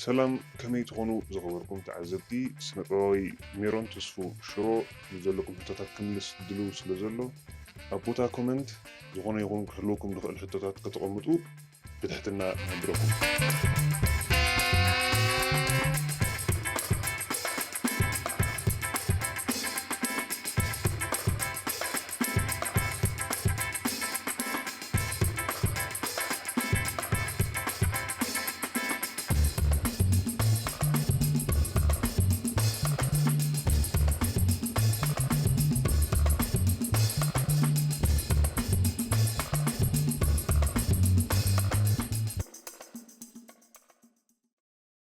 ሰላም፣ ከመይ ትኾኑ ዝኸበርኩም ተዓዘብቲ? ስነ ጥበባዊ ሜሮን ተስፉ ሽሮ ንዘለኩም ሕቶታት ክምልስ ድልው ስለ ዘሎ፣ ኣብ ቦታ ኮመንት ዝኾነ ይኹን ክህልወኩም ዝኽእል ሕቶታት ከተቐምጡ ብትሕትና ንሕብረኩም።